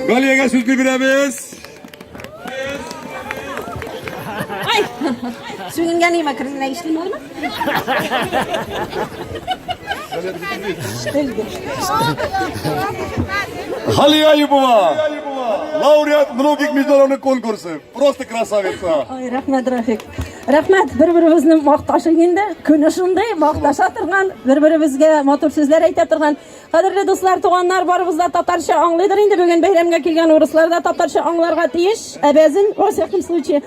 Галиягә сүзне бирәбез. Ай! Сүгенгән има керенә ишетелмәдеме? Галия Аюпова! Лауреат многих международных конкурсов. Просто красавица. Ай, рәхмәт, Рафик. Рәхмәт, бер-беребезне макташыйк инде. Көне шундый, макташа торган, бер-беребезгә матур сүзләр әйтә торган. Кадерле дуслар, туганнар, барыбыз да татарча аңлыйдыр инде. Бүген бәйрәмгә килгән урыслар да татарча аңларга тиеш. Обязан, во всяком случае.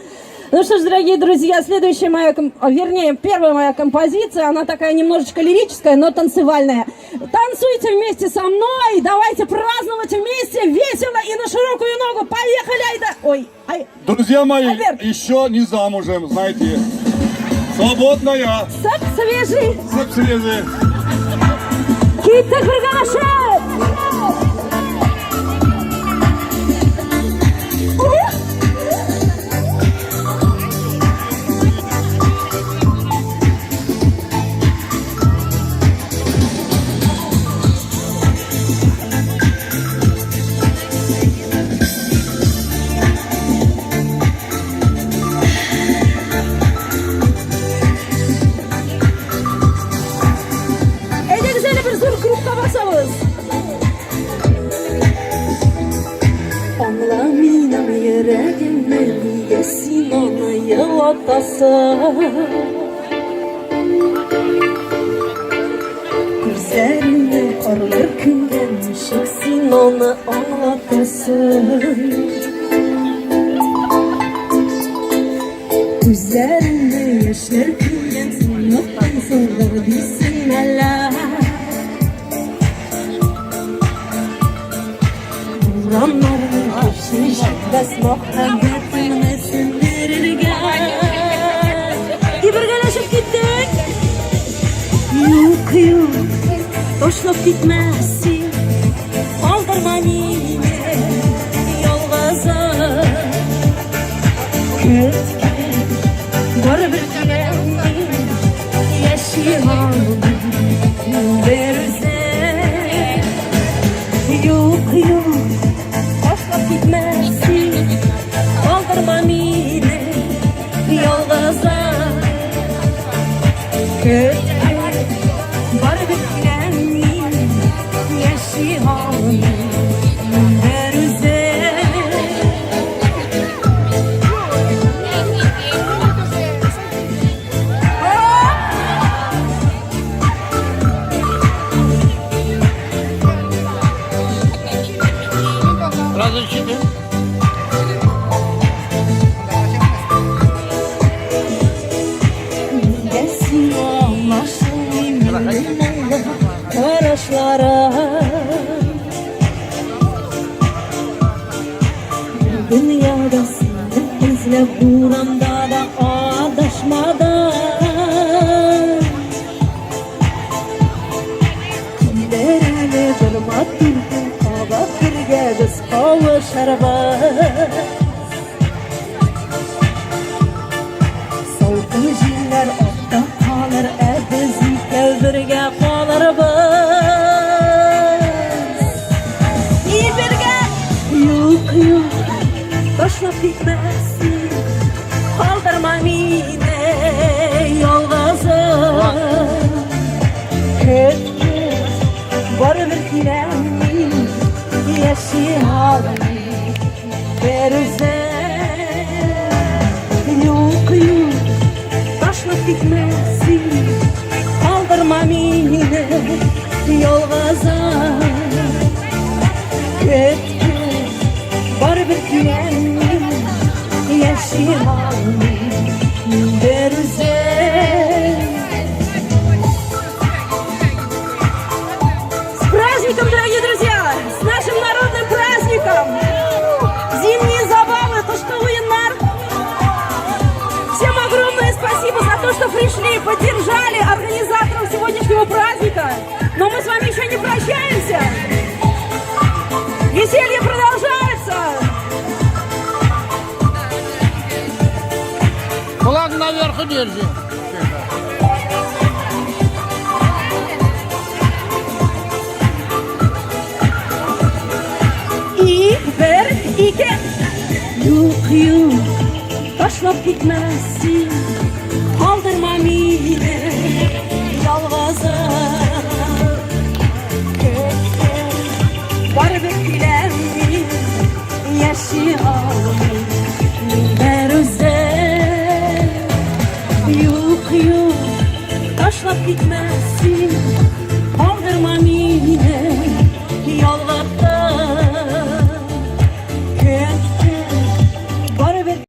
Ну что ж, дорогие друзья, следующая моя, вернее, первая моя композиция, она такая немножечко лирическая, но танцевальная. Танцуйте вместе со мной, давайте праздновать вместе, весело и на широкую ногу. Поехали, айда! Ой, ай. Друзья мои, Альберт. еще не замужем, знаете. Свободная. Сок свежий. Сок свежий. Киттек бергәләшеп! Әйдәгез әле бер зур кругка басабыз. Аңла минем йөрәгемне, нигә син аны елатасың? Күзләреңне карлар күмгән, ничек син аны аңлатасың? Күзләреңне яшьләр күмгән, оныткансыңдыр дисең әллә? Урамнарның көче җитмәс мәхәббәтеңне сүндерергә. Бергәләшеп киттек. Юк, юк, ташлап китмәс син. Калдырма мине ялгызым. Көткән барыбер киләм мин, яши алмыйм бер үзем. Юк, юк, ташлап китмә син, калдырма мине ялгызым. Көткән барыбер киләм мин, яши алмыйм бер үзем. Разрешите? Нигә сиңа аңлашылмый минем моңлы карашларым? Дөньяда сине эзләп урамда да адашмадым. Килер әле бер матур көн, кабат бергә без кавышырбыз. Салкын җилләр артта калыр, ә без икәү бергә калырбыз. И бергә! Юк, юк, ташлап китмә син, калдырма мине ялгызым. Көт, барыбер киләм мин, яши алмыйм бер үзем. Юк, юк, ташлап китмә син, калдырма мине ялгызым. Көт, барыбер киләм мин, яши алмыйм бер үзем. С праздником, дорогие друзья! С нашим народным праздником! Зимние забавы, Кышкы уеннар! Всем огромное спасибо за то, что пришли, поддержали организаторов сегодняшнего праздника. Но мы с вами еще не прощаемся. Веселье продолжается! Флаг наверху держи. И бер, ике. Юк, юк, ташлап китмә син, калдырма мине ялгызым. Көткән, барыбер киләм мин, яши алмыйм мин бер үзем. Юк, юк, ташлап китмә.